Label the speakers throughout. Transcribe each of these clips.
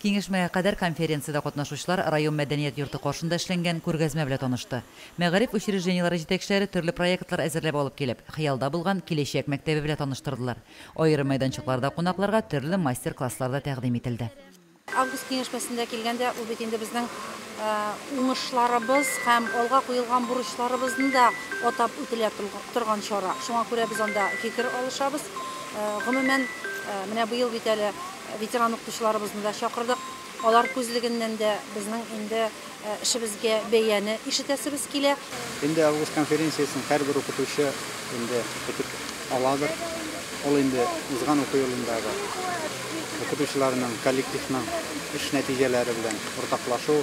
Speaker 1: Киңәшмәгә кадәр конференциядә катнашучылар район мәдәният йорты каршында эшләнгән күргәзмә белән танышты. Мәгариф учреждениеләре җитәкчеләре төрле проектлар әзерләп алып килеп, хыялда булган киләчәк мәктәбе белән таныштырдылар. Аерым мәйданчыкларда кунакларга төрле мастер-класслар да тәкъдим ителде.
Speaker 2: Август киңәшмәсендә килгәндә, ул бит инде безнең уңышларыбыз һәм алга куелган бурычларыбызны да атап үтелә торган чара. Шуңа күрә без анда фикер алышабыз. Гомумән, менә быел бит әле ветеран укытучыларыбызны да чакырдык. Алар күзлегеннән дә безнең инде эшебезгә бәяне ишетәсебез килә.
Speaker 3: Инде август конференциясен һәрбер укытучы инде көтеп аладыр. Ул инде узган уку елындагы укытучыларның, коллективның эш нәтиҗәләре белән уртаклашу,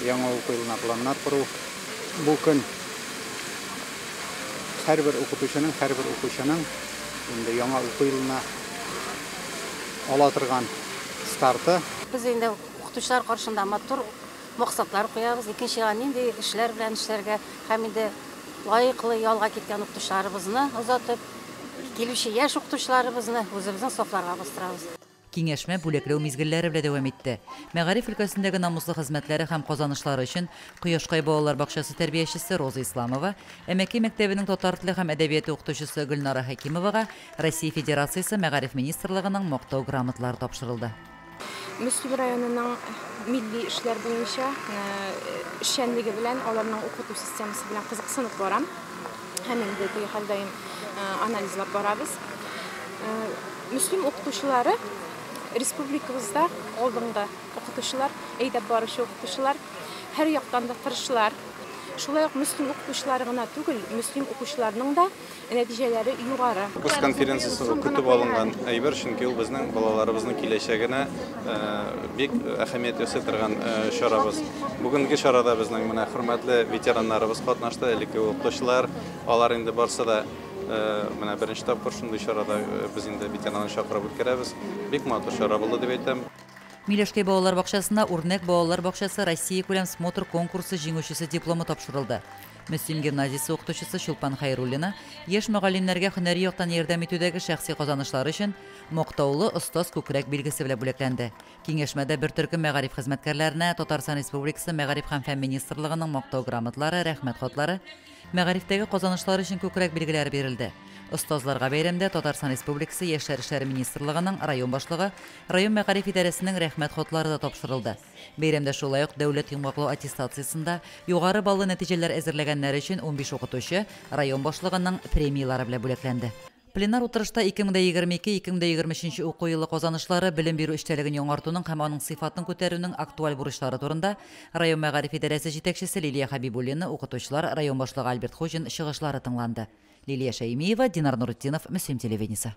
Speaker 3: яңа уку елына планнар кору. Бу көн һәрбер укытучының, һәрбер укучының инде яңа уку елына ала торган старты.
Speaker 4: Без инде укытучылар каршында матур максатлар куябыз. Икенче елга нинди эшләр белән эшләргә һәм инде лаеклы ялга киткән укытучыларыбызны озатып, килүче яшь укытучыларыбызны үзебезнең сафларга бастырабыз.
Speaker 1: Киңәшмә бүләкләү мизгелләре белән дәвам итте. Мәгариф өлкәсендәге намуслы хезмәтләре һәм казанышлары өчен Кояшкай балалар бакчасы тәрбиячесе Роза Исламова, Әмәкәй мәктәбенең татар теле һәм әдәбияты укытучысы Гөлнара Хәкимовага Россия Федерациясе Мәгариф министрлыгының мактау грамоталары тапшырылды.
Speaker 5: Мөслим районының милли эшләр буенча эшчәнлеге белән, аларның укыту системасы белән кызыксынып барам. Һәм инде теге һәрдаим анализлап барабыз. Мөслим укытучылары республикабызда алдынгы укытучылар, әйдәп баручы укытучылар, һәр яктан да тырышлар. Шулай ук Мөслим укытучылары гына түгел, Мөслим укучыларының да нәтиҗәләре югары.
Speaker 6: Август конференциясе ул көтеп алынган әйбер, чөнки ул безнең балаларыбызның киләчәгенә бик әһәмият ясый торган чарабыз. Бүгенге чарада безнең менә хөрмәтле ветераннарыбыз катнашты, элекке укытучылар, алар инде барсы да менә беренче тапкыр шундый чарада без инде ветераннарны чакырып үткәрәбез. Бик матур чара булды дип әйтәм.
Speaker 1: Миләшкәй балалар бакчасына Үрнәк балалар бакчасы Россия күләм смотр конкурсы җиңүчесе дипломы тапшырылды. Мөслим гимназиясе укытучысы Чулпан Хәйруллина яшь мөгаллимнәргә һөнәри яктан ярдәм итүдәге шәхси казанышлары өчен Мактаулы остаз күкрәк билгесе белән бүләкләнде. Киңәшмәдә бер төркем мәгариф хезмәткәрләренә Татарстан Республикасы Мәгариф һәм фән министрлыгының мактау грамоталары, рәхмәт хатлары, мәгарифтәге казанышлары өчен күкрәк билгеләре бирелде. Остазларга бәйрәмдә Татарстан Республикасы Яшьләр эшләре министрлыгының район башлыгы, район мәгариф идарәсенең рәхмәт хатлары да тапшырылды. Бәйрәмдә шулай ук дәүләт йомгаклау аттестациясендә югары баллы нәтиҗәләр әзерләгәннәре өчен 15 укытучы район башлыгының премияләре белән бүләкләнде. Пленар утырышта 2022-2023 уку елы казанышлары, белем бирү эчтәлеген яңартуның һәм аның сыйфатын күтәрүнең актуаль бурычлары турында район мәгариф идарәсе җитәкчесе Лилия Хәбибуллина, укытучылар, район башлыгы Альберт Хуҗин чыгышлары тыңланды. Лилия Шәймиева, Динар Нуретдинов, Мөслим телевидениесе.